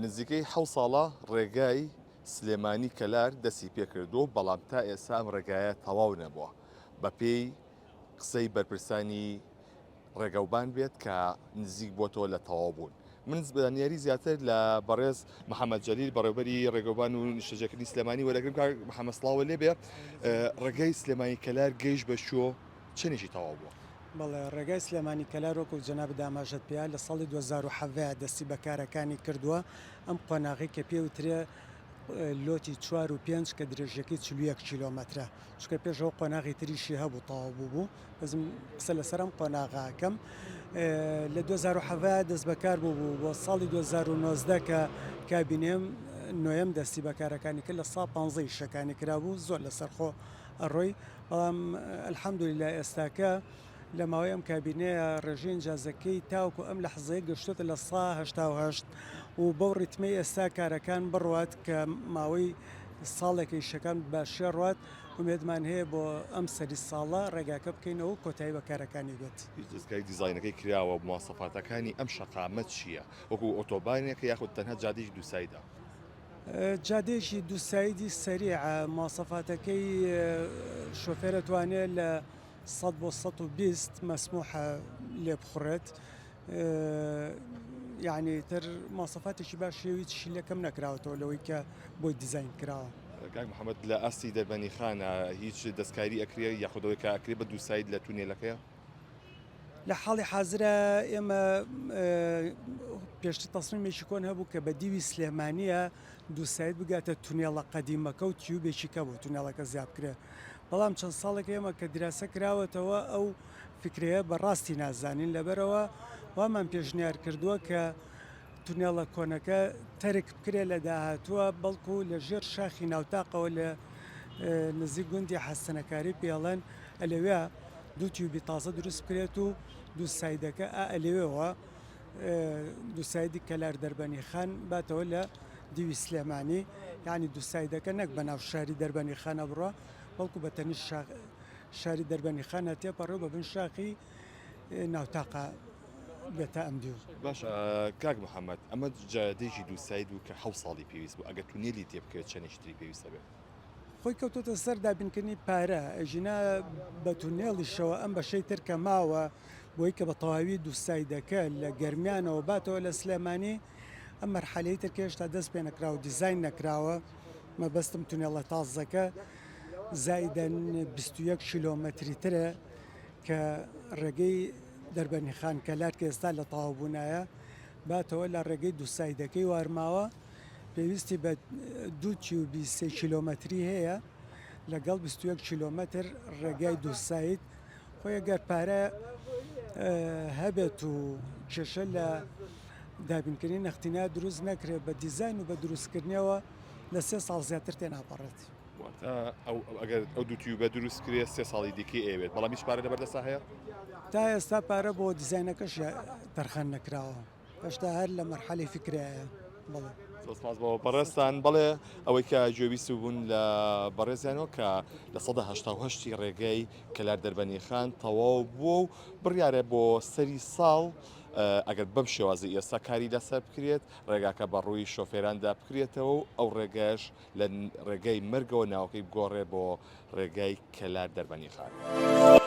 نزیکەی حەوت ساڵە ڕێگای سلێمانی کەلار دەستی پێکردووە و بەڵام تا ئێستا ئەم ڕێگایە تەواو نەبووە بەپێی قسەی بەرپرسانی ڕێگەوبان بێت کە نزیک بۆتەوە لە تەواو بوون. من زانیاری زیاتر لە بەڕێز محەممەد جەلیل بەڕێوبەری ڕێگەوبان و نیشتەجێکردنی سلێمانی وەرەگرم کاک محەممەد سڵاوە لێبێ ڕێگەی سلێمانی کەلار گەیشت بە کوێ چەندێکی تەواو بووە؟ بەڵێ ڕێگای سلێمانی کەلار وەکو جەنابت ئاماژەت پێیا لە ساڵی 2017 دەستی بە کارەکانی کردووە ئەم قۆناغەی کە پێ وترێ لۆتی چوار و پێنج کە درێژیەکەی 41 کیلۆمەترە چونکە پێش ئەوە قۆناغی تریشی هەبوو تەواو بوو بوو بەس قسە لەسەر ئەم قۆناغە ئەکەم لە 2017 دەست بەکار بوو بوو بۆ ساڵی 2019 کە کابینێم نۆیەم دەستی بەکارەکانی کرد لە سا 15 ئیشەکانی کرابوو زۆر لەسەر خۆ ئەڕۆی بەڵام الحمدللە ئێستاکە لە ماوەی ئەم کابینەیە ڕێژەی ئینجازەکەی تاوەکو ئەم لەحزەیە گەشتۆتە لە سا 88 و بەو ڕیتمەی ئێستا کارەکان بڕوات کە ماوەی ساڵێکە ئیشەکان باشی ڕوات ئومێدمان هەیە بۆ ئەم سەری ساڵە ڕێگاکە بکەینەوە و کۆتایی بە کارەکانی بێت. هیچ دەستکاری دیزاینەکەی کراوە مواسەفاتەکانی ئەم شەقامە چییە؟ وەکو ئۆتۆبانێکە یاخود تەنها جادەیەکی دووسایدە؟ جادەیەکی دووسایدی سەریعە، مواسەفاتەکەی شۆفێر ئەتوانێت لە 100 بۆ 120 مەسموحە لێبخوڕێت یعنی تر مواسەفاتێکی باشی و هیچ لەکەم نەکراوەتەوە لەوەی کە بۆی دیزاین کراوە. کاک محەممەد لە ئاستی دەربەنیخانە هیچ دەستکاری ئەکرێ یاخود ئەوەی کە ئەکرێ بە دووساید لە تونێلەکەیە؟ لە حاڵی حازرا ئێمە پێشتر تەسمیمێکی کۆن هەبوو کە بە دیوی سلێمانیە دووساید بگاتە تونێڵە قەدیمەکە و تیوبێکی کە بوو تونێڵەکە زیاد بکرێت بەڵام چەند ساڵێک ئێمە کە دراسە کراوەتەوە ئەو فکرەیە بە ڕاستی نازانین لەبەرەوە وامان پێشنیار کردووە کە تونێڵە کۆنەکە تەرک بکرێت لە داهاتووە بەڵکو لە ژێر شاخی ناوتاقەوە لە نزیک گوندی حەسەنەکاری پێڵێن ئەلەوێ دوو تیوبی تازە دروست بکرێت و دوو سایدەکە ئا ئەلەوێوە دوو سایدی کەلار دەربەنی خان باتەوە لە دیوی سلێمانی یعنی دوو سایدەکە نەک بە ناو شاری دەربەنی خانە بڕە بەڵکو بە تەنیشت شاری دەربەنی خانە تێپەڕێ و بە بن شاخی ناوتاقە بێتە ئەم دیو. باشە کاک محەمەد ئەمە جادەیەکی دوو ساید بوو کە حەوت ساڵی پێویست بوو ئەگەر تونێلی تێبکەوێت چەندێکی تری پێویست ئەبێت؟ خۆی کەوتۆتە سەر دابینکردنی پارە ئەگینا بە تونێڵیشەوە ئەم بەشەی تر کە ماوە بۆی کە بە تەواوی دوو سایدەکە لە گەرمیانەوە باتەوە لە سلێمانی ئەم مەرحەلەی تر کە هێشتا دەست پێ نەکراوە دیزاین نەکراوە مەبەستم تونێڵە تازەکە زایدەن 21 کیلۆمەتری ترە کە ڕێگەی دەربەنیخان کەلار کە ئێستا لە تەواوبوونایە باتەوە لە ڕێگەی دوو سایدەکەی وارماوە پێویستی بە دوو تیوبی سێ کیلۆمەتری هەیە لەگەڵ 21 کیلۆمەتر ڕێگای دوو ساید خۆی گەر پارە هەبێت و کێشە لە دابینکردنی نەختینە دروست نەکرێت بە دیزاین و بە دروستکردنەوە لە سێ ساڵ زیاتر تێناپەڕێت. واتە ئەو ئەگەر ئەو دوو تیوبە دروست کرێ سێ ساڵی دیکەی ئەوێت بەڵام هیچ پارە لەبەردەستا هەیە؟ تا ئێستا پارە بۆ دیزاینەکەش تەرخان نەکراوە هێشتا هەر لە مەرحەلەی فکرایە بەڵێ. زۆر سپاس بۆ بەڕێزتان بەڵێ ئەوەی کە گوێبیست بوون لە بەڕێزیانەوە کە لە 188 ڕێگەی کەلار دەربەنیخان تەواو بووە و بڕیارە بۆ سەری ساڵ ئەگەر بەم شێوازی ئێستا کاری لەسەر بکرێت ڕێگاکە بە ڕووی شۆفێراندا بکرێتەوە و ئەو ڕێگەش لە ڕێگای مەرگەوە ناوەکەی بگۆڕێ بۆ ڕێگای کەلار دەربەنیخان.